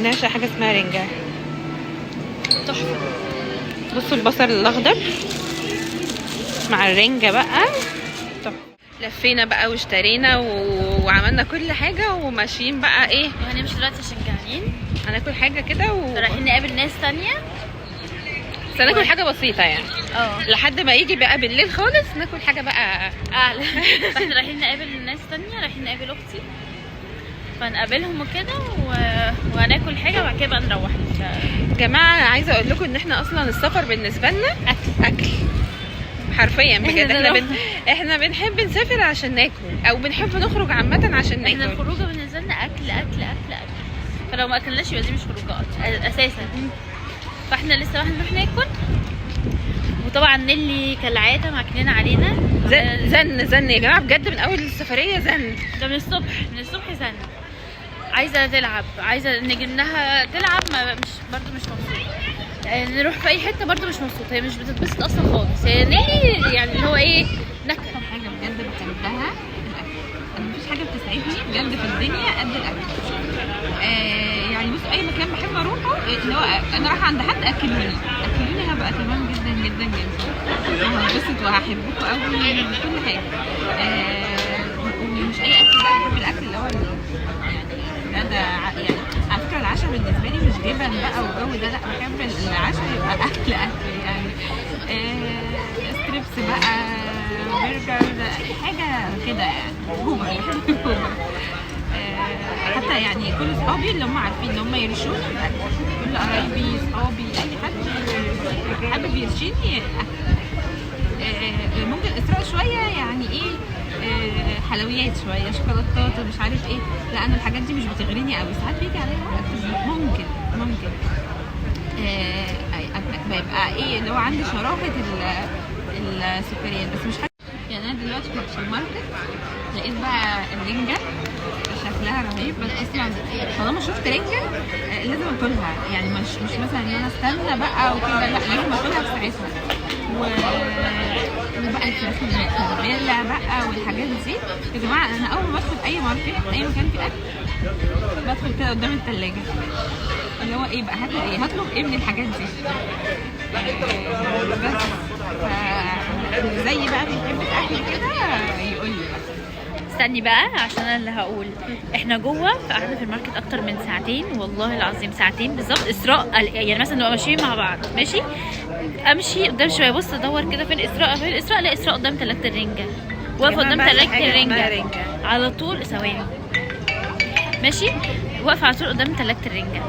بنعشق حاجة اسمها رنجه. تحفة. بصوا البصل الاخضر مع الرنجه بقى تحفة. لفينا بقى واشترينا وعملنا كل حاجة وماشيين بقى ايه. وهنمشي دلوقتي عشان جعانين. هناكل حاجة كده رايحين نقابل ناس تانية. بس هناكل حاجة بسيطة يعني. لحد ما يجي بقى بالليل خالص ناكل حاجة بقى اعلى. فاحنا رايحين نقابل ناس تانية، رايحين نقابل اختي، فنقابلهم وكده وهناكل حاجة وبعد كده بقى نروح. جماعة عايزه اقول لكم ان احنا اصلا السفر بالنسبة لنا اكل اكل حرفيا بجد. احنا بنحب نسافر عشان ناكل، او بنحب نخرج عامة عشان احنا ناكل. الخروجه بالنسبة لنا اكل اكل اكل اكل، فلو ما اكلناش يبقى دي مش خروجه اساسا. فاحنا لسه بقى هنروح ناكل، وطبعا نيلي كالعادة معكنين علينا. زن زن زن يا جماعة بجد من اول السفرية زن. ده من الصبح، من الصبح زن. عايزه تلعب، عايزه نجيب لها تلعب، ما مش برضو مش مبسوطة. نروح في اي حتة برضو مش مبسوطة، هي مش بتتبسط اصلا خالص. هي نيلي يعني اللي هو ايه نكد. اكتر حاجة بجد بحبها الاكل. انا مفيش حاجة بتسعدني بجد في الدنيا قد الاكل. يعني بصوا اي مكان بحب اروحه اللي هو انا رايحة عند حد اكلوني اكلوني هبقى تمام جدا جدا جدا، وهنبسط وهحبكم قوي وكل حاجة. ومش اي اكل بقى، بحب الاكل اللي هو يعني ده يعني على فكرة العشاء بالنسبة لي مش جبن بقى والجو ده، لا بحب العشاء يبقى اكل اكل يعني. strips بقى، برجر، اي حاجة كده يعني. هوبر، بحب الهوبر. حتى يعني كل اصحابي اللي هم عارفين ان هم يرشوني بالاكل، كل قرايبي اصحابي اي حد حابب يرشيني اكل. ممكن اسراء شوية يعني ايه، حلويات شوية، شوكولاتات مش عارف ايه، لا انا الحاجات دي مش بتغريني قوي. ساعات بيجي عليا وقت ممكن بيبقى ايه اللي هو عندي شراهه السكريات، بس مش حاجة. يعني انا دلوقتي كنت في ال market لقيت بقى الرنجه شكلها رهيب، بس اصلا طالما شفت رنجه لازم اكلها، يعني مش مثلا ان انا استنى بقى وكده، لا لازم اكلها في ساعتها. وبقى الفراخ المتبله بقى والحاجات دي يا جماعة. انا اول ما بدخل اي market اي مكان فيه اكل بدخل كده قدام التلاجة اللي هو ايه بقى، هاكل ايه، هطلب ايه من الحاجات دي. بس زي بقى بيحب الاكل كده يقول لي بقى. استني بقى عشان انا اللي هقول. احنا جوه قعدنا في ال market اكتر من ساعتين، والله العظيم ساعتين بالظبط. اسراء يعني مثلا نبقى ماشيين مع بعض ماشي، امشي قدام شوية بص ادور كده فين اسراء فين اسراء، لا اسراء قدام تلاجة الرنجه، واقفة قدام تلاجة الرنجه على طول. ثواني ماشي، واقفة على طول قدام تلاجة الرنجه.